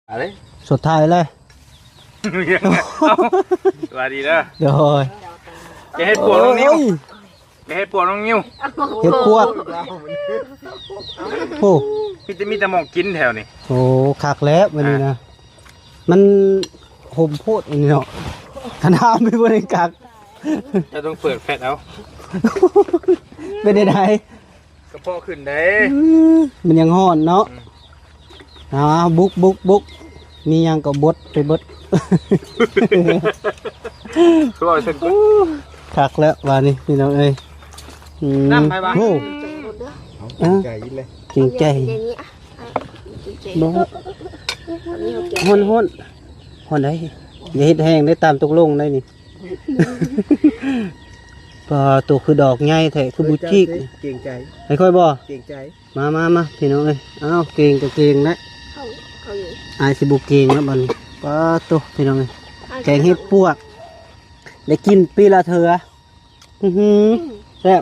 ອາເດ້ ສຸດທ້າຍເລີຍ. ເອົ້າ ສະບາຍດີເດີ. ໂດຍ. ຢ່າເຮັດປວກນ້ອງນິວ. ໂອ້ຍ ຢ່າເຮັດປວກນ້ອງນິວ. ເຮັດປວກ. ໂອ້ ມີແຕ່ ມີແຕ່ໝ່ອງກິນແຖວນີ້. ໂອ້ ຄັກແລ້ວມື້ນີ້ນະ. ອ່າ ມັນຫົມໂພດອັນນີ້ເນາະ. ຄັນຫ້າມໄປບໍ່ໄດ້ກັກ. ເຈົ້າຕ້ອງເປີດແຟດເອົາ. ເປັນໄດ? ກະເພາະຂຶ້ນເດ້. ອືມ ມັນຍັງຮ້ອນເນາະ. ອືມ ເອົາ ບຸກ ບຸກ ບຸກ ມີຫຍັງກໍບົດໄປເບິດ. ຄືວ່າຊັ້ນ ຄັກແລ້ວບາດນີ້ພີ່ນ້ອງເອີຍ. ອືມ ນ້ຳໃຜວະ? ໂອ້ ເອົາ ເກງໃຈອີກແລ້ວ. ເກງໃຈ. ບໍ່ ຮ້ອນ ຮ້ອນ ຮ້ອນໃດ? ຢ່າເຮັດແຮງເດ້ ຕາມຕົກລົງໄດ໋ນີ້. ປາໂຕ ຄືດອກໃຫຍ່ແທ້ ຄືບຸຈິກ. ເກງໃຈ ໃຫ້ຂ້ອຍບໍ່? ເກງໃຈ. ມາ ມາ ມາ ພີ່ນ້ອງເອີຍ. ອ້າວ ເກງກໍເກງແຫຼະ. ເຂົາ ເຂົາຢູ່ ອ້າຍຊິບໍ່ເກງແລ້ວບັດນີ້. ປາໂຕ ພີ່ນ້ອງເອີຍ ແກງເຫັດປວກ ໄດ້ກິນປີລະເທື່ອ. ອືຫື ອືມ ແຊບ.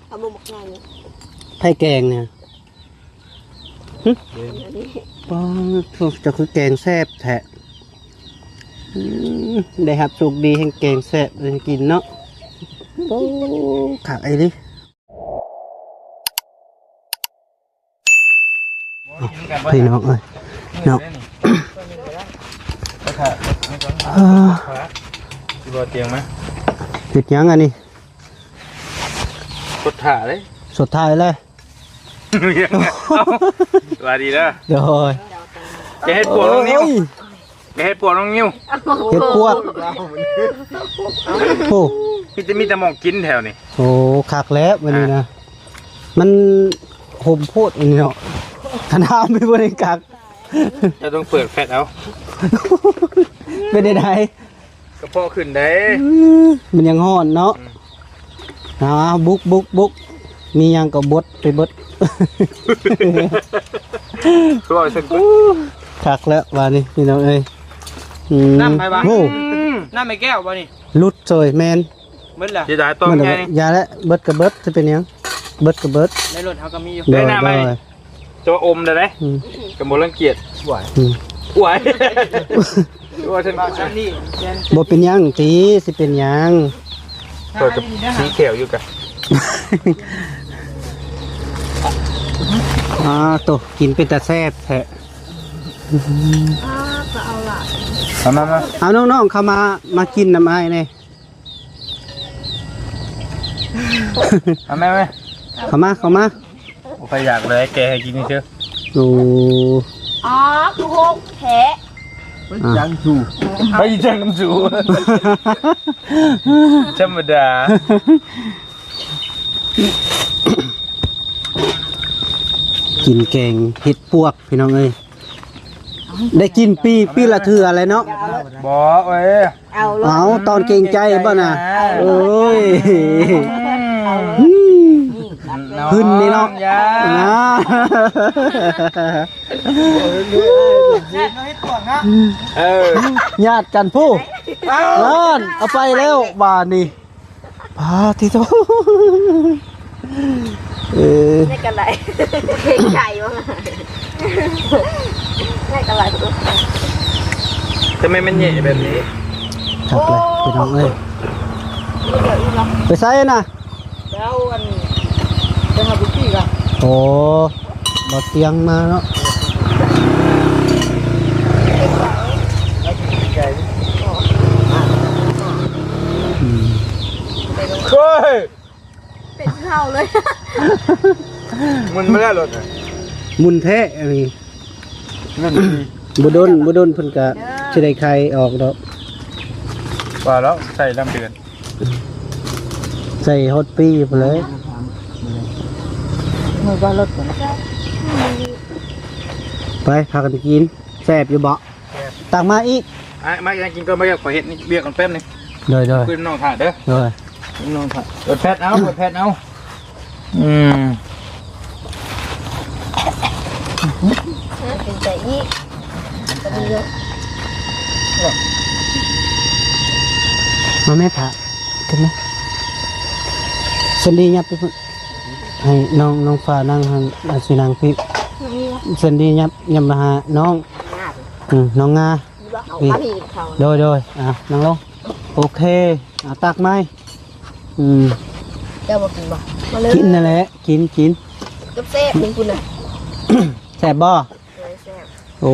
ເອົາບໍ່ໝາກໃຫຍ່ນີ້ ໃຜແກງນີ້? ຫຶ ປາໂທ ເຈົ້າຄືແກງແຊບແທ້. ອືມ ໄດ້ຮັບໂຊກດີແຫ່ງແກງແຊບໄດ້ກິນເນາະ. ໂອ້ ຄັກອີ່ຫຼີ. ພີ່ນ້ອງເອີຍເນາະ. ເອີ ຊິບໍ່ຕຽງມາ ເຮັດຫຍັງອັນນີ້? ສົດຖ້າເດ້ ສົດຖ້າເລີຍ. ເອົ້າ ສະບາຍດີເດີ. ໂດຍ. ຢ່າເຮັດປວກນ້ອງນິວ. ໂອ້ຍ ໄປເຮັດປວກນ້ອງນິວ. ເຮັດປວກ. ໂອ້ ມີແຕ່ ມີແຕ່ໝ່ອງກິນແຖວນີ້. ໂອ້ ຄັກແລ້ວມື້ນີ້ນະ. ອ່າ ມັນຫົມໂພດອັນນີ້ເນາະ. ຄັນຫ້າມໄປບໍ່ໄດ້ກັກ. ເຈົ້າຕ້ອງເປີດແຟດເອົາ. ເປັນໄດ? ກະເພາະຂຶ້ນເດ້. ອືມ ມັນຍັງຮ້ອນເນາະ. ອືມ ເອົາ ບຸກ ບຸກ ບຸກ ມີຫຍັງກໍບົດໄປເບິດ. ຄືວ່າຊັ້ນ ຄັກແລ້ວບາດນີ້ພີ່ນ້ອງເອີຍ. ອືມ ນ້ຳໃຜວະ? ໂອ້ ອືມ ນ້ຳໄອ້ແກ້ວບໍ່ນີ້? ຫຼຸດເສີຍ. ແມ່ນ ເບິດແລ້ວ. ເສຍດາຍຕອນໃຫຍ່. ຢ່າແຫຼະ ເບິດກໍເບິດ ຊິເປັນຫຍັງ? ເບິດກໍເບິດ. ໃນລົດເຮົາກໍມີຢູ່. ໂດຍ ໄດ້ນ້ຳໄໝ? ໂດຍ. ແຕ່ວ່າອົມໄດ້ເດ້. ອືມ ກໍບໍ່ລັງກຽດ. ຫວາຍ ອືມ ຫວາຍ ວ່າຊັ້ນ. ບໍ່ເປັນຫຍັງຕິ ຊິເປັນຫຍັງ? ຂ້ອຍກໍສີແຂວຢູ່ກະ. ອ່າ ໂຕ ກິນເປັນຕາແຊບແທ້. ອ່າ ກໍເອົາຫຼາຍ. ເອົາມາ ມາ ເອົານ້ອງໆ ເຂົ້າມາ ມາກິນນຳອ້າຍແດ່. ເອົາແມ່ ແມ່ ເຂົ້າມາ ເຂົ້າມາ. ບໍ່ຄ່ອຍຢາກເລີຍ ແກະໃຫ້ກິນຊື່. ໂອ້ ອໍ ຄືໂຮກແທ້. ໄປຈັ່ງຊູ ໄປຈັ່ງນຳຊູ ທຳມະດາ. ກິນແກງເຫັດປວກ ພີ່ນ້ອງເອີຍ. ໄດ້ກິນປີ ປີລະເທື່ອແຫຼະເນາະ. ບໍ່ເອີຍ ເອົາໂລດ. ເອົາ ຕອນເກງໃຈບໍ່ນະ? ເອີຍ ອືມ ຫຶ່ນນີ້ເນາະ. ອ່າ ເອີ ຍາດກັນພຸ້ນ. ເອົາ ນັ້ນ ເອົາໄປແລ້ວບາດນີ້. ປາດຕິໂທ ເອີ ໃນກະໄລ ໃຈວ່າ ໃນກະໄລ. ທຳໄມມັນແຫຍ່ແບບນີ້? ຄັກເລີຍ ໂອ້ ພີ່ນ້ອງເອີຍ. ໄປໃສນະ? ແລ້ວອັນ ໄປຫາບຸກກີ້ກະ. ໂອ້ ບໍ່ຕຽງມາເນາະ. ອືມ ເຄີຍ ເປັນເຮົາເລີຍ. ໝຸນມາແລ້ວລົດນະ ໝຸນແທ້ອັນນີ້. ບໍ່ດົນ ບໍ່ດົນເພິ່ນກະຊິໄດ້ໄຄອອກດອກ. ວ່າແລ້ວໃສ່ລຳເດືອນ ໃສ່ຮອດປີພຸ້ນເລີຍ. ໄປ ພາກັນກິນ. ແຊບຢູ່ບໍ່? ແຊບ. ຕັກມາອີກ. ອ່ະ ມາກິນກ່ອນ ມາ ຂໍເຮັດວຽກກ່ອນແປັບໜຶ່ງ. ໂດຍ ໂດຍ. ຄືນ້ອງຖ້າເດີ. ໂດຍ. ນ້ອງຖ້າ. ເປີດແຟດເອົາ ເປີດແຟດເອົາ. ອືມ ເປັນໃຈອີກ ມາແມ່ພະ ຂຶ້ນມາ. ສັນດີຫຍັບໄປພຸ້ນ ໃຫ້ນ້ອງ ນ້ອງຟ້ານັ່ງຫັ້ນ ອາ ຊິນັ່ງພີ້. ສັນດີຫຍັບ ຫຍັບມາຫານ້ອງ. ອືມ ນ້ອງງາ ເອົາມາພີ້ເຂົ້າ ໂດຍ ໂດຍ ອ່າ ນັ່ງລົງ ໂອເຄ ເອົາຕັກໃໝ່ ອືມ ເຈົ້າບໍ່ກິນບໍ່? ມາເລີຍ ກິນນັ້ນແຫຼະ ກິນ ກິນ ແຊບໆ ນີ້ພຸ້ນນະ ແຊບບໍ່? ໂອ້ຍ ແຊບ ໂອ້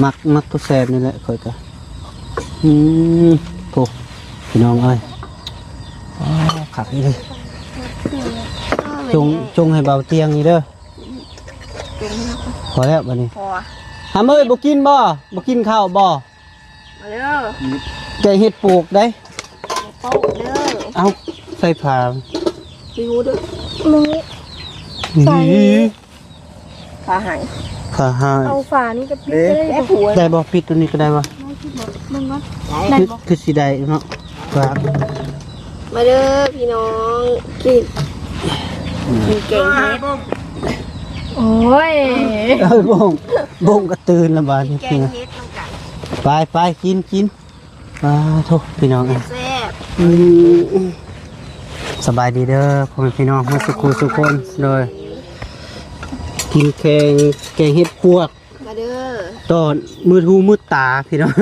ມັກ ມັກຕົວແຊບນີ້ແຫຼະ ຂ້ອຍກະ ອືມ ໂອ້ ພີ່ນ້ອງເອີຍ ອໍ ຄັກອີ່ຫຼີ ຈົງ ຈົງໃຫ້ເບົາຕຽງນີ້ເດີ ພໍແລ້ວບັດນີ້ ພໍ ຫຳເອີຍ ບໍ່ກິນບໍ່? ບໍ່ກິນເຂົ້າບໍ່? ມາເດີ ແກງເຫັດປວກໄດ໋ ເອົາ ໃສ່ຜ້າ ມີຫູເດີ ໃສ່ ຜ້າໃຫ້ ຜ້າໃຫ້ ເອົາຝານີ້ກໍປິດກໍໄດ້ ໄດ້ບໍ່? ປິດຕົວນີ້ກໍໄດ້ບໍ່? ເບິ່ງກ່ອນ ໄດ້ບໍ່? ຄືຊິໄດ້ເນາະ ວ່າ ມາເດີພີ່ນ້ອງ ກິນ ກິນແກງເຫັດ ໂອ້ຍ ເອີ ບົ້ງ ບົ້ງກໍຕື່ນລະບາດນີ້ ກິນແກງເຫັດນຳກັນ ໄປ ໄປ ກິນ ກິນ ປາໂທ້ ພີ່ນ້ອງເອີຍ ແຊບ ອືມ ສະບາຍດີເດີ ພໍ່ແມ່ພີ່ນ້ອງເຮົາ ສຸຂູສຸຄົນ ໂດຍ ກິນແກງ ແກງເຫັດປວກ ມາເດີ ຕອນມືດຫູມືດຕາ ພີ່ນ້ອງ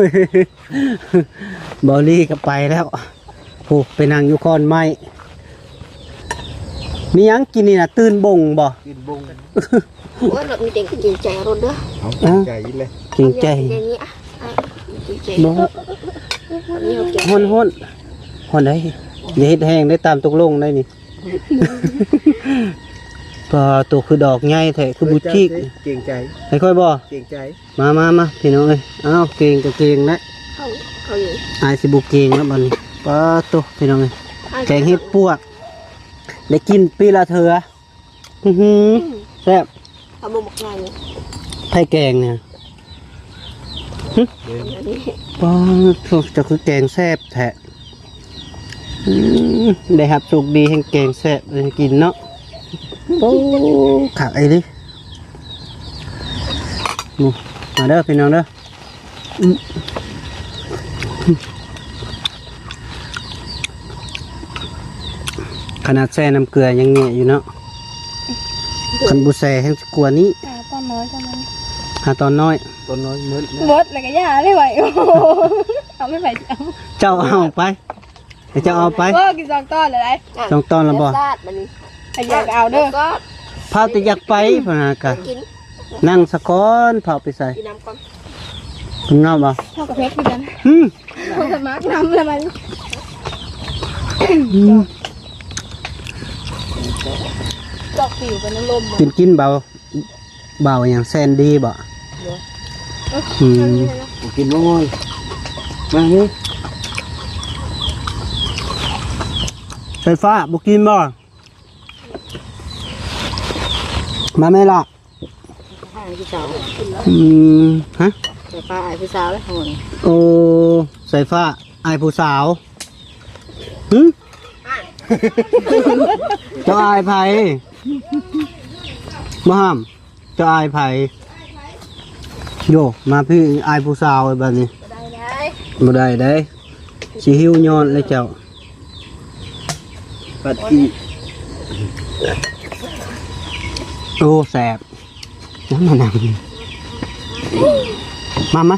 ເບົາລີກໍໄປແລ້ວ ໂອ້ ໄປນັ່ງຢູ່ຄອນໄມ້ ມີຫຍັງກິນນີ້ນະ? ຕື່ນບົ້ງບໍ່? ຕື່ນບົ້ງ ໂອ້ຍ ລົດມີແຕ່ເກງໃຈລົດເດີ ເອົາ ເອີ ເກງໃຈອີກແລ້ວ ເກງໃຈ ເກງໃຈນີ້ ອ່ະ ອ່ະ ເກງໃຈ ບໍ່ ນີ້ເຮົາເກງໃຈ ຮ້ອນໆ ຮ້ອນໃດ໋ ຢ່າເຮັດແຮງໄດ້ ຕາມຕົກລົງໄດ້ນີ້ ປາໂຕ ຄືດອກໃຫຍ່ແທ້ ຄືບູຈິກ ເກງໃຈ ໃຫ້ຂ້ອຍບໍ່? ເກງໃຈ ມາ ມາ ມາ ພີ່ນ້ອງເອີຍ ອ້າວ ເກງກໍເກງແຫຼະ ເຂົ້າ ເຂົ້າຢູ່ ອ້າຍຊິບໍ່ເກງແລ້ວບັດນີ້ ປາໂຕ ພີ່ນ້ອງເອີຍ ແກງເຫັດປວກ ໄດ້ກິນປີລະເທື່ອ ອືຫື ອືມ ແຊບ ເອົາບໍ່ບັກໃຫຍ່ ໃຜແກງນີ້ ຫຶ ອັນນີ້ ປາໂທ້ ເຈົ້າຄືແກງແຊບແທ້ ອືມ ໄດ້ຮັບໂຊກດີແຫ່ງແກງແຊບໄດ້ກິນເນາະ ໂອ້ ຄັກອີ່ຫຼີ ມາເດີພີ່ນ້ອງເດີ ອືມ ຂະໜາດແຊ່ນ້ຳເກືອຍັງແຍະຢູ່ເນາະ ຄັນບໍ່ແຊ່ແຮງຊິກວ່ານີ້ ຫາຕອນນ້ອຍເທົ່ານັ້ນ ຫາຕອນນ້ອຍ ຕອນນ້ອຍໝົດ ໝົດແລ້ວກໍຢ່າເລີຍໄວ້ ເອົາໄປໃຜຊິເອົາ ເຈົ້າເອົາໄປ ໃຫ້ເຈົ້າເອົາໄປ ເອີ ກິນສອງຕອນແລ້ວໄດ໋ ສອງຕອນແລ້ວບໍ່? ຢາກເອົາເດີ ພາວແຕ່ຢາກໄປພຸ້ນນະກະ ກິນ ນັ່ງສາກ່ອນ ພາວໄປໃສ ກິນນ້ຳກ່ອນ ກິນນ້ຳບໍ່? ເຮົາກໍເຜັດຄືກັນ ຫຶ ເຮົາກໍມັກນ້ຳລະມັນ ອືມ ຈອກຜິວໄປນຳລົມ ກິນ ກິນເບົາ ເບົາຫຍັງ ແຊນດີບໍ່? ບໍ່ ອືມ ບໍ່ກິນບໍ່ງອຍ ມານີ້ ໄຟຟ້າບໍ່ກິນບໍ່? ມາແມ່ລະ ອ້າຍຜູ້ສາວ ອືມ ຮະ ສາຍຟ້າອ້າຍຜູ້ສາວເດ້ ໂອ້ ສາຍຟ້າອ້າຍຜູ້ສາວ ຫຶ ເຈົ້າອາຍໃຜ? ບໍ່ຫ້າມ ເຈົ້າອາຍໃຜ? ໂຢ ມາພີ້ ອາຍຜູ້ສາວບັດນີ້ ບໍ່ໄດ້ໄດ໋ ຊິຫິ້ວຍ້ອນແລ້ວເຈົ້າ ປັດອີກ ໂອ້ ແຊບ ມານັ່ງ ມາ ມາ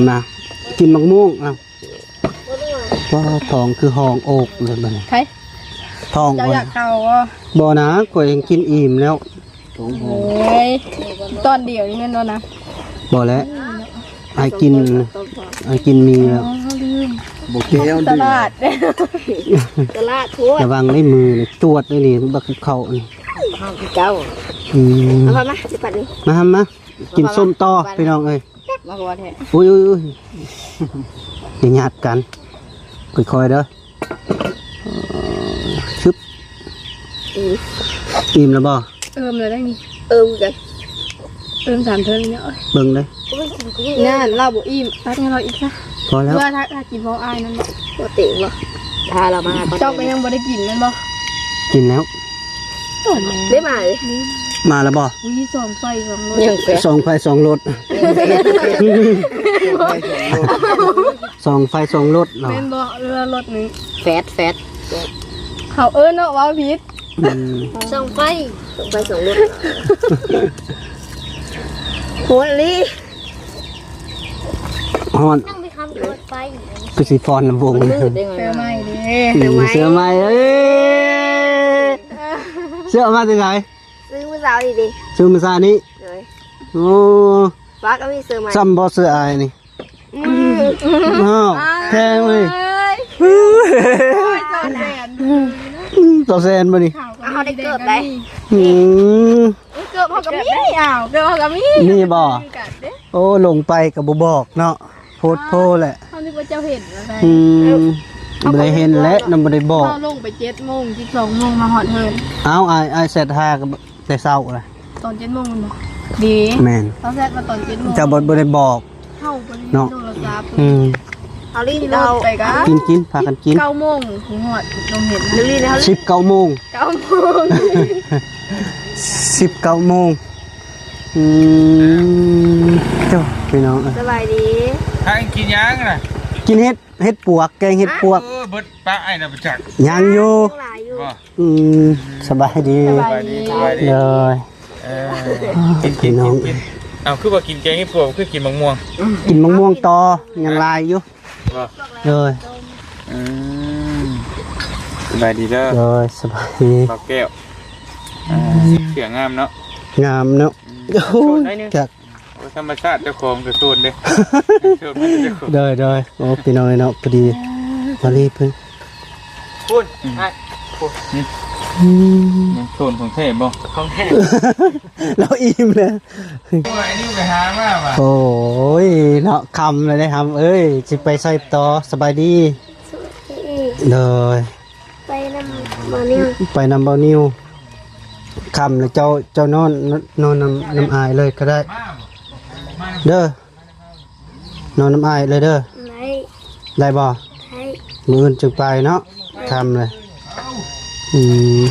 ມາ ກິນໝາກມ່ວງ ເອົາ ວ້າ ທ້ອງຄືຫ້ອງໂອກເລີຍບັດນີ້ ໃຜ? ທ້ອງ ເຈົ້າຢາກເຂົ້າບໍ່? ບໍ່ນະ ຂ້ອຍຍັງກິນອີ່ມແລ້ວ ໂອ້ຍ ຕອນດຽວນີ້ແມ່ນບໍ່ນະ? ບໍ່ແຫຼະ ໃຫ້ກິນ ໃຫ້ກິນໝີ່ແລ້ວ ບໍ່ແກ້ວ ສະຫຼາດ ສະຫຼາດໂພດ ລະວັງໄດ້ມືນີ້ ຈວດໄດ້ນີ້ ບັກເຂົ້ານີ້ ເຂົ້າຄືເກົ່າ ອືມ ເອົາມາ ຊິປັດນີ້ ມາ ມາ ກິນສົ້ມຕໍ່ ມາ ພີ່ນ້ອງເອີຍ ມາບໍ່ແທ້ ອຸ້ຍ ອຸ້ຍ ອຸ້ຍ ຢ່າຍາດກັນ ຄ່ອຍໆເດີ ຊຶບ ອີ່ມ ອີ່ມແລ້ວບໍ່? ເອີ່ມແລ້ວໄດ໋ນີ້ ເອີ່ມກັນ ເອີ່ມສາມເທື່ອນີ້ ເບິ່ງເດີ ນັ້ນລາວບໍ່ອີ່ມ ຕັກໃຫ້ລາວອີກຊະ ພໍແລ້ວ ວ່າຖ້າ ຖ້າກິນເວົ້າອ້າຍນັ້ນບໍ່ ບໍ່ເຕັງບໍ່ ຖ້າລາວມາ ເຈົ້າກໍຍັງບໍ່ໄດ້ກິນແມ່ນບໍ່? ກິນແລ້ວ ໄດ້ມາເລີຍ ມາແລ້ວບໍ່? ອຸ້ຍ ສອງໄຟສອງລົດ ຍັງແຟດ ສອງໄຟສອງລົດ ສອງໄຟສອງລົດເນາະ ແມ່ນບໍ່? ຫຼືວ່າລົດໜຶ່ງ ແຟດ ແຟດ ເຂົາເອີ້ນເນາະ ເວົ້າຜິດ ອືມ ສອງໄຟ ສອງໄຟສອງລົດ ໂຫດອີ່ຫຼີ. ຮ້ອນ ຍັງໄປຂັບລົດໄປ ຄືຊິຟ້ອນລຳວົງ ມັນມືດເດ້ ເສື້ອໃໝ່ເດ້ ອືມ ເສື້ອໃໝ່ ເສື້ອໃໝ່ເອີຍ ເສື້ອເອົາມາແຕ່ໃສ? ຊື້ມື້ເຊົ້ານີ້ເດ້ ຊື້ມື້ເຊົ້ານີ້ ໂດຍ ໂອ້ ປ້າກໍມີເສື້ອໃໝ່ ຊ້ຳບໍ່ເສື້ອອ້າຍນີ້? ອືມ ອ້າວ ແພງເລີຍ ເອີຍ ໂອ້ຍ ສອງແສນ ອືມ ສອງແສນບໍ່ນີ້? ເຮົາໄດ້ເກີບໄດ້ ອືມ ເກີບເຮົາກໍມີ ອ້າວ ເກີບເຮົາກໍມີ ມີບໍ່? ຄືກັນເດ້ ໂອ້ ລົງໄປກໍບໍ່ບອກເນາະ ໂພດໂພແຫຼະ ເຮົານຶກວ່າເຈົ້າເຫັນວ່າໄດ ອືມ ບໍ່ໄດ້ເຫັນແຫຼະ ນຳບໍ່ໄດ້ບອກ ເຮົາລົງໄປເຈັດໂມງ ສິບສອງໂມງມາຮອດເຮືອນ ເອົ້າ ອ້າຍ ອ້າຍແຊັດຫາກໍແຕ່ເຊົ້າລະ ຕອນເຈັດໂມງແມ່ນບໍ່? ດີ ແມ່ນ ເຮົາແຊັດມາຕອນເຈັດໂມງ ເຈົ້າບໍ່ ບໍ່ໄດ້ບອກ ເຮົາບໍ່ໄດ້ ເນາະ ໂທລະສັບ ອືມ ເຮົາຫຼິ້ນ ຂີ່ລົດໄປກະ ກິນ ກິນ ພາກັນກິນ ເກົ້າໂມງຮອດໂຮງຮຽນ ຫຼິ້ນ ເຮົາຫຼິ້ນ ສິບເກົ້າໂມງ ເກົ້າໂມງ ສິບເກົ້າໂມງ ອືມ ໂທ້ ພີ່ນ້ອງເອີຍ ສະບາຍດີ ຫາກິນຫຍັງນະ? ກິນເຫັດ ເຫັດປວກ ແກງເຫັດປວກ ເອີ ເບິດປະໄອ້ນະປະຈັກ ຍັງຢູ່ ຍັງຫຼາຍຢູ່ ບໍ່? ອືມ ສະບາຍດີ ສະບາຍດີ ສະບາຍດີ ໂດຍ ເອີ ກິນ ກິນ ກິນ ກິນ ເອົາ ຄືວ່າກິນແກງເຫັດປວກ ຄືກິນໝາກມ່ວງ ກິນໝາກມ່ວງຕໍ່ ຍັງຫຼາຍຢູ່ ບໍ່? ໂດຍ ອືມ ສະບາຍດີເດີ ໂດຍ ສະບາຍດີ ບ່າວແກ້ວ ອ່າ ເສື້ອງາມເນາະ ງາມເນາະ ອືມ ໂອ້ຍ ໂຊນໜ້ອຍໜຶ່ງ ຈັກ ໂອ້ຍ ທຳມະຊາດເຈົ້າຂອງກໍໂຊນເດ້ ໂຊນມາເຈົ້າຂອງ ໂດຍ ໂດຍ ໂອ້ ພີ່ນ້ອງເນາະ ພໍດີ ພໍດີເພິ່ນ ພຸ້ນ ອືມ ອ້າຍ ພຸ້ນ ອືມ ໂຊນຂອງແທ້ບໍ່? ຂອງແທ້ ລາວອີ່ມແລ້ວ ໂອ້ຍ ອັນນີ້ໄປຫາມາວ່ະ ໂອ້ຍ ເນາະ ຄ່ຳແລ້ວເດ້ ຫຳເອີຍ ຊິໄປໃສຕໍ່? ສະບາຍດີ ໂດຍ ໄປນຳບ່າວນິວ ໄປນຳບ່າວນິວ ຄ່ຳແລ້ວເຈົ້າ ເຈົ້ານອນ ນອນນຳ ນຳອ້າຍເລີຍກໍໄດ້ເດີ ນອນນຳອ້າຍເລີຍເດີ ໄດ້ ໄດ້ບໍ່? ໄດ້ ມື້ອື່ນຈຶ່ງໄປເນາະ ຄ່ຳເລີຍ ອືມ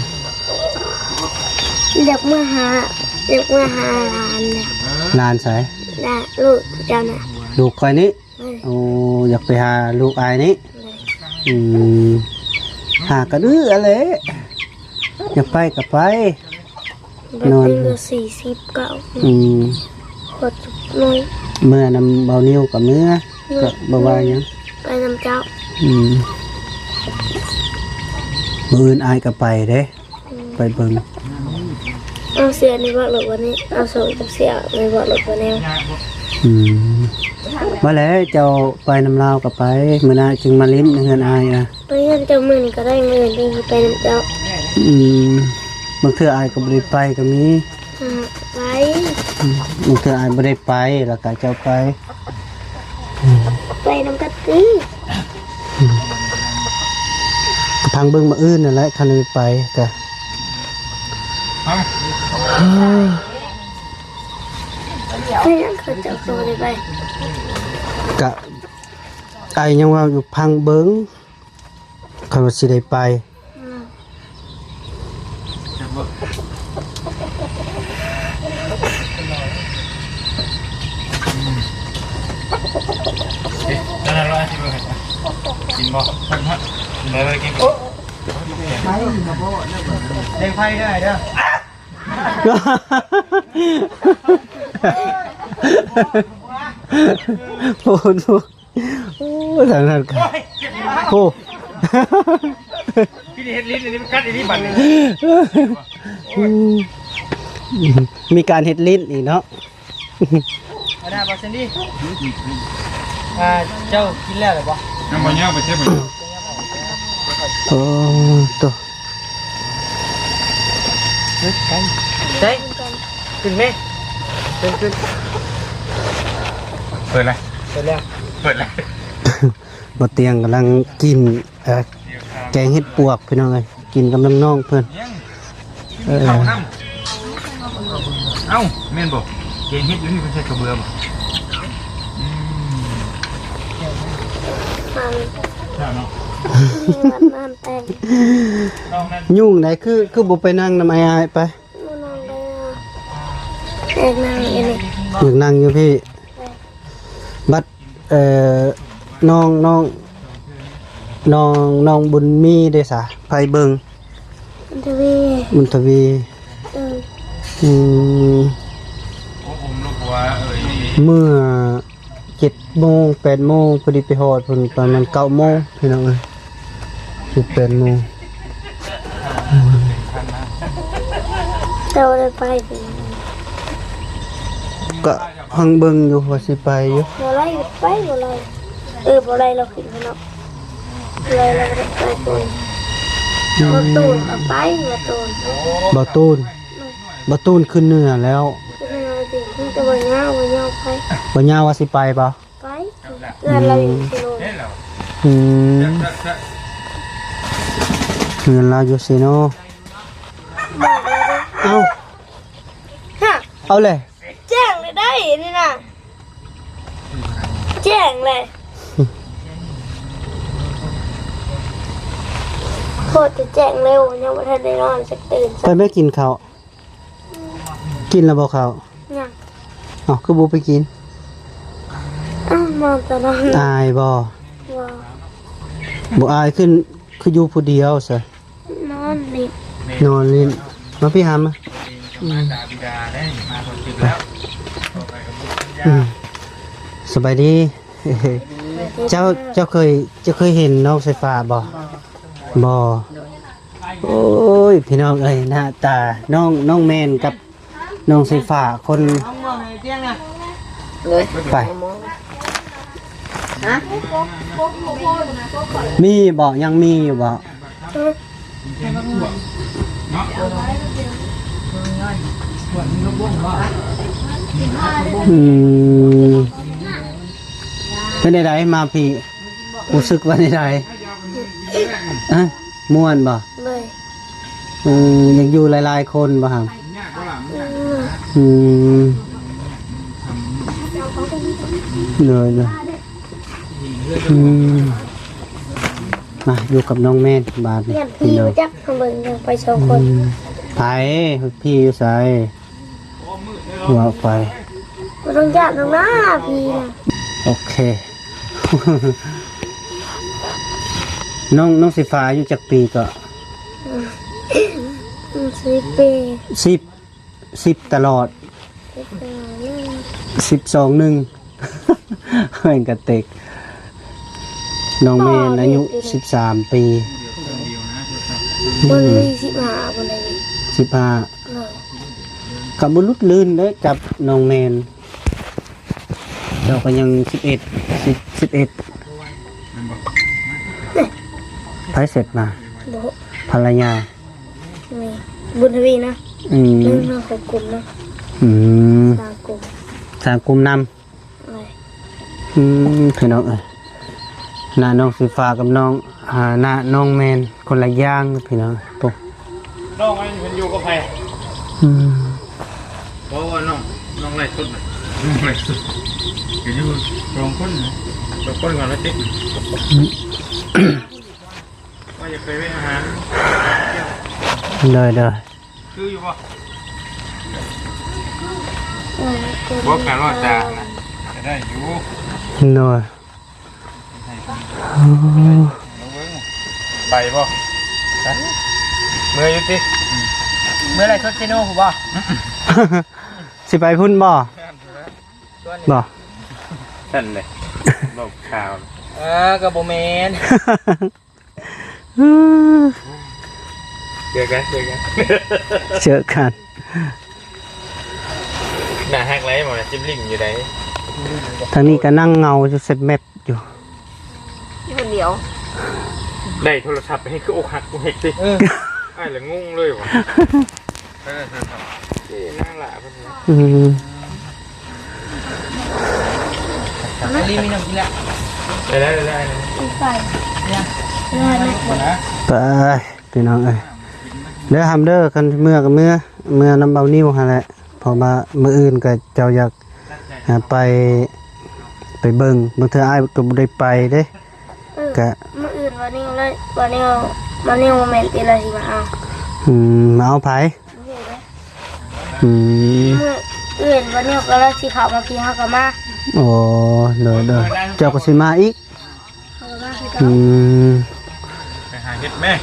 ຢາກມາຫາ ຢາກມາຫາຫຼານນະ ຫຼານໃສ? ຫຼານລູກເຈົ້ານະ ລູກຂ້ອຍນີ້ ໂອ້ ຢາກໄປຫາລູກອ້າຍນີ້ ອືມ ຫາກະດື້ຫັ້ນແຫຼະ ຢາກໄປກໍໄປ ນອນ ເດືອນລະສີ່ສິບເກົ້າ ອືມ ເມື່ອນຳບ່າວນິວກໍເມື່ອ ກໍບໍ່ວ່າຫຍັງ ໄປນຳເຈົ້າ ອືມ ມື້ອື່ນອ້າຍກໍໄປເດ້ ໄປເບິ່ງ ເອົາເສື້ອໃນເບາະລົດວັນນີ້ ເອົາໂສ້ກັບເສື້ອໃນເບາະລົດວັນນີ້ ອືມ ມາແລ້ວ ເຈົ້າໄປນຳລາວກໍໄປ ມື້ໜ້າຈຶ່ງມາຫຼິ້ນເຮືອນອ້າຍນະ ໄປເຮືອນເຈົ້າມື້ນີ້ກໍໄດ້ ມື້ອື່ນຈຶ່ງຊິໄປນຳເຈົ້າ ອືມ ບາງເທື່ອອ້າຍກໍບໍ່ໄດ້ໄປກໍມີ ອ່າ ໄປ ອືມ ບາງເທື່ອອ້າຍບໍ່ໄດ້ໄປ ແລ້ວກໍເຈົ້າໄປ ໄປນຳກັນຕິ ກະພັງເບິ່ງມື້ອື່ນນັ້ນແຫຼະ ຄັນໄດ້ໄປກະ ເປັນຫຍັງເຂົາເຈົ້າຄືບໍ່ໄດ້ໄປ? ກະ ອ້າຍຍັງວ່າຢູ່ ພັງເບິ່ງ ຄັນວ່າຊິໄດ້ໄປ ອືມ ກິນບໍ່? ໄປ ໄປ ໄປ ກິນ ໄປ ໄປ ກິນ ໄປ ໄປ ເດີ ໂອ້ໂຫ ໂອ້ ທາງນັ້ນກໍ ໂອ້ຍ ໂອ້ ທີ່ເຮັດຫຼິ້ນອັນນີ້ມັນກັດອີ່ຫຼີບັດນີ້ ມີການເຮັດຫຼິ້ນອີກເນາະ ອັນນັ້ນບໍ່ຊັ້ນດີ ອ່າ ເຈົ້າກິນແລ້ວຫຼືບໍ່? ຍັງບໍ່ ຍັງບໍ່ເຈັບບໍ່ ໂອ້ ໂຕ ໃສ່ ຂຶ້ນແມ່ ຂຶ້ນ ຂຶ້ນ ເປີດລະ ເປີດແລ້ວ ເປີດລະ ບໍ່ຕຽງກຳລັງກິນ ເອີ ແກງເຫັດປວກ ພີ່ນ້ອງເອີຍ ກິນກັບນ້ອງໆເພິ່ນ ເອີ ເຂົ້ານຳ ເອົ້າ ແມ່ນບໍ່? ແກງເຫັດຢູ່ນີ້ເພິ່ນໃສ່ເຂົ້າເບືອບໍ່? ອືມ ແຊບເນາະ ຍຸງໃດ ຄື ຄືບໍ່ໄປນັ່ງນຳອ້າຍໆ ໄປ ຢາກນັ່ງຢູ່ພີ້ ບັດ ເອີ ນ້ອງ ນ້ອງ ນ້ອງ ນ້ອງບຸນມີເດ້ສະ ໃຜເບິ່ງ? ບຸນທະວີ ບຸນທະວີ ເອີ ອືມ ເມື່ອ ເຈັດໂມງ ແປດໂມງ ພໍດີໄປຮອດພຸ້ນປະມານເກົ້າໂມງ ພີ່ນ້ອງເອີຍ ເຈັດ ແປດໂມງ. ເຈົ້າໄດ້ໄປຕິ? ກະ ຮັງເບິ່ງຢູ່ວ່າຊິໄປຢູ່. ບໍ່ໄດ້ໄປ ບໍ່ໄດ້ ເອີ ບໍ່ໄດ້ ລາວຂຶ້ນເນາະ ບໍ່ໄດ້ ລາວບໍ່ໄດ້ໄປພຸ້ນ. ອືມ ບໍ່ຕູນເອົາໄປ ບໍ່ຕູນ ບໍ່ຕູນ ບໍ່ຕູນຂຶ້ນເໜືອແລ້ວ. ຂຶ້ນເໜືອຕິ ມີແຕ່ບໍ່ຍາວ ບໍ່ຍາວໄປ ບໍ່ຍາວວ່າຊິໄປບໍ່? ໄປ ເຮືອນລາວຢູ່ເຊໂນ. ອືມ ອືມ ເຮືອນລາວຢູ່ເຊໂນ. ບອກແລ້ວເດ້. ເອົ້າ ຮະ ເອົາແຫຼະ ແຈ້ງເລີຍໄດ໋ນີ້ນະ ແຈ້ງເລີຍ. ໂຄດຈະແຈ້ງເລັວ ຍັງບໍ່ທັນໄດ້ນອນ ຈັກຕື່ນ. ໄປແມ່ກິນເຂົ້າ ກິນແລ້ວບໍ່ເຂົ້າ? ຍັງ. ເອົ້າ ຄືບໍ່ໄປກິນ? ອ້າວ ມາແຕ່ນອນ. ອາຍບໍ່? ບໍ່. ບໍ່ອາຍ ຄື ຄືຢູ່ຜູ້ດຽວຊະ? ນອນຫຼິ້ນ ນອນຫຼິ້ນ. ມາພີ່ຫາມາ. ອືມ ສະບາຍດີ. ເຈົ້າ ເຈົ້າເຄີຍ ເຈົ້າເຄີຍເຫັນນ້ອງສາຍຟ້າບໍ່? ບໍ່. ໂອ້ຍ ພີ່ນ້ອງເອີຍ ໜ້າຕານ້ອງ ນ້ອງແມນກັບນ້ອງສາຍຟ້າ ຄົນ ເລີຍ ໄປ ຮະ ມີບໍ່? ຍັງມີຢູ່ບໍ່? ອືມ ເປັນໃດໆ ມາພີ້ ຮູ້ສຶກວ່າໃດໆ? ອະ ມ່ວນບໍ່? ໂດຍ. ເອີ ຢາກຢູ່ຫຼາຍໆຄົນບໍ່ຫຳ? ອືມ ອືມ ໂດຍໆ. ອືມ ມາຢູ່ກັບນ້ອງແມ່ນບາດນີ້ ຢ້ານຜີ ພີ່ນ້ອງ ບໍ່ຈັກ ເບິ່ງ ໄປສອງຄົນ. ອືມ ໃຜ? ຜີຢູ່ໃສ? ວ່າໄປ ບໍ່ຕ້ອງຢ້ານດອກນາ ຜີນະ. ໂອເຄ ນ້ອງ ນ້ອງສາຍຟ້າອາຍຸຈັກປີເກາະ? ອືມ ສິບປີ. ສິບ ສິບຕະຫຼອດ. ສິບສອງໜຶ່ງ ສິບສອງໜຶ່ງ ແມ່ນກະເຕັກ. ນ້ອງແມ່ນອາຍຸສິບສາມປີ. ບໍ່ໄດ້ສິບຫ້າ ບໍ່ໄດ້ ສິບຫ້າ. ກະບໍ່ຫຼຸດລື່ນເດ້ກັບນ້ອງແມ່ນ. ເຈົ້າກະຍັງສິບເອັດ ສິບ ສິບເອັດ. ໃຜເສັດມາ? ບໍ່ ພັນລະຍາ. ແມ່ນ ບຸນທະວີນະ. ອືມ ເລື່ອງຂອງກຸ່ມນະ. ອືມ ສ້າງກຸ່ມ ສ້າງກຸ່ມນຳ. ອືມ ພີ່ນ້ອງເອີຍ ໜ້ານ້ອງສາຍຟ້າກັບນ້ອງ ອາ ໜ້ານ້ອງແມ່ນຄົນລະຢ່າງ ພີ່ນ້ອງ. ໂອ້ ນ້ອງອັນນີ້ເພິ່ນຢູ່ກັບໃຜ? ອືມ ບໍ່ວ່ານ້ອງ ນ້ອງໄລຟ໌ສົດນະ ນ້ອງໄລຟ໌ສົດ ກະຢູ່ສອງຄົນນະ ສອງຄົນກັນລະຕິ. ອືມ ວ່າຢາກໄປເວະອາຫານ. ໂດຍໆ. ຄືຢູ່ບໍ່? ເອີ ບໍ່ກະລອດຕານະ ກະໄດ້ຢູ່. ໂດຍ. ໄປບໍ່? ໄປ ເມືອຢູ່ຕິ? ເມືອໄລສົດເຊໂນພຸ້ນບໍ່? ຊິໄປພຸ້ນບໍ່? ບໍ່ ຊັ້ນເດ້ ບອກຂ່າວ. ເອີ ກະບໍ່ແມ່ນ. ເຈີກັນ ເຈີກັນ ເຈີກັນ. ໜ້າຮັກຫຼາຍ ໝໍຈິມລິ້ມຢູ່ໃດ. ທາງນີ້ກະນັ່ງເງົາຢູ່ ເຊັດແມັດຢູ່ ຢູ່ຄົນດຽວ. ໄດ້ໂທລະສັບໃຫ້ຄືອົກຫັກ ເຮັດຕິ. ເອີ ອ້າຍລະງົງເລີຍຫວາ. ເອີ ເອີ ນາງຫຼ້າເພິ່ນ. ອືມ ໄປແລ້ວ ໄປແລ້ວ ໄປແລ້ວ. ໄປ ພີ່ນ້ອງເອີຍ ເດີຫຳເດີ ຄັນເມືອກະເມືອ ເມືອນຳເບົານິວຫັ້ນແຫຼະ ເພາະວ່າມື້ອື່ນກະເຈົ້າຢາກ ອາ ໄປ ໄປເບິ່ງ ບາງເທື່ອອ້າຍກະບໍ່ໄດ້ໄປເດ້. ເອີ ກະມື້ອື່ນວ່ານິວເລີຍ ວ່ານິວ ວ່ານິວແມ່ນຕິລະຊິມາເອົາ. ອືມ ມາເອົາໃຜ? ອືມ ມື້ອື່ນວ່ານິວກະລະຊິເຂົ້າມາພີ້ ເຮົາກະມາ. ໂອ້ ໂດຍໆ ເຈົ້າກະຊິມາອີກ. ເຮົາກະມາຄືເກົ່າ. ອືມ ໄປຫາເຮັດແມ້.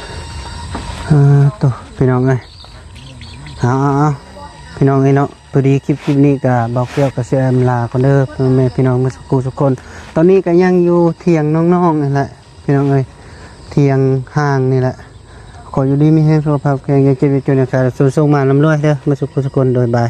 ອາ ໂຕ ພີ່ນ້ອງເອີຍ ເອົາໆໆ ພີ່ນ້ອງເອີຍເນາະ. ພໍດີຄລິບ ຄລິບນີ້ກໍບ່າວແກ້ວກໍຊິອຳລາກ່ອນເດີ ພໍ່ແມ່ພີ່ນ້ອງໝົດສູ່ຜູ້ສູ່ຄົນ. ຕອນນີ້ກໍຍັງຢູ່ຖຽງນ້ອງໆນີ້ແຫຼະ ພີ່ນ້ອງເອີຍ ຖຽງຮ່າງນີ້ແຫຼະ. ຂໍຢູ່ດີມີແຮງ ສຸຂະພາບແຂງ ຢ່າເຈັບຢ່າຈົນ ຢ່າຂາດ ສຸກໆ ໝານລຳລວຍເດີ ໝົດສູ່ຜູ້ສູ່ຄົນ. ໂດຍ ບາຍ.